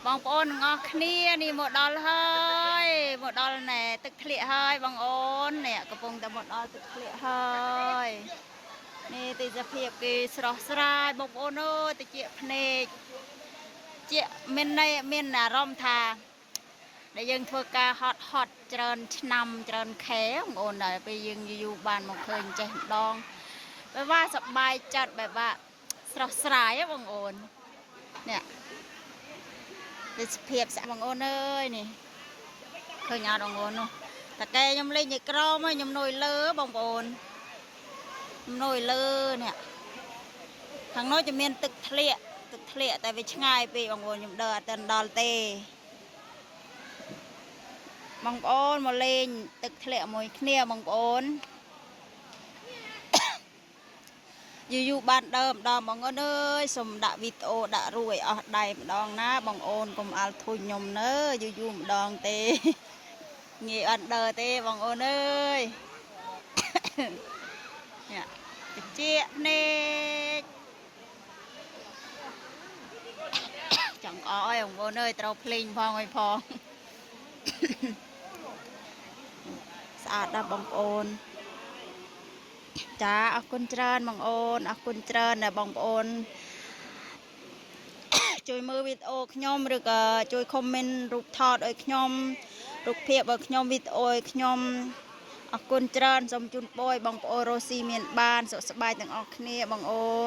បងប្អូនទាំងអស់គ្នានេះមកដល់ហើយមកដល់ណែទឹកធ្លាក់ហើយបងអូននេះកំពុងតែមកដល់ទឹកធ្លាក់ហើយនេះទេសភាពគេស្រស់ស្រាយបងប្អូនអើយតិចភ្នែកជាមានន័យមានអារម្មណ៍ថាដែលយើងធ្វើការហត់ហត់ច្រើនឆ្នាំច្រើនខែបងប្អូនដល់ពេលយើងយូរៗបានមកឃើញចេះម្ដងបែបថាសប្បាយចិត្តបែបថាស្រស់ស្រាយហ៎បងប្អូននេះ ទេសភាពស្អាតបងអូនអើយនេះឃើញអត់បងអូននោះតកែខ្ញុំលេងនៅក្រោមហើយខ្ញុំនុយលើបងប្អូនខ្ញុំនុយលើនេះខាងនោះจะមានទឹកធ្លាក់ទឹកធ្លាក់តែវាឆ្ងាយពេកបងប្អូនខ្ញុំដើរអត់ទាន់ដល់ទេបងប្អូនមកលេងទឹកធ្លាក់មួយគ្នាបងប្អូន យូរយូរបានដើមម្ដងបងអូនអើយសូមដាក់វីដេអូដាក់រួយអស់ដៃម្ដងណាបងអូនកុំអាល់ធុញខ្ញុំនើយូរយូរម្ដងទេ ងាយអត់ដើរទេបងអូនអើយ នេះតិចភ្នែកចង់អអើយបងប្អូនអើយត្រូវភ្លេងផងអីផង ស្អាតណាស់បងប្អូន ចាអរគុណច្រើនបងអូនអរគុណច្រើនដែលបងប្អូន ជួយមើលវីដេអូខ្ញុំឬក៏ជួយ comment រូបថតឲ្យខ្ញុំរូបភាពឲ្យខ្ញុំវីដេអូឲ្យខ្ញុំអរគុណច្រើនសូមជូនពរឲ្យបងប្អូនរស់ស៊ីមានបានសុខសប្បាយទាំងអស់គ្នាបងអូន។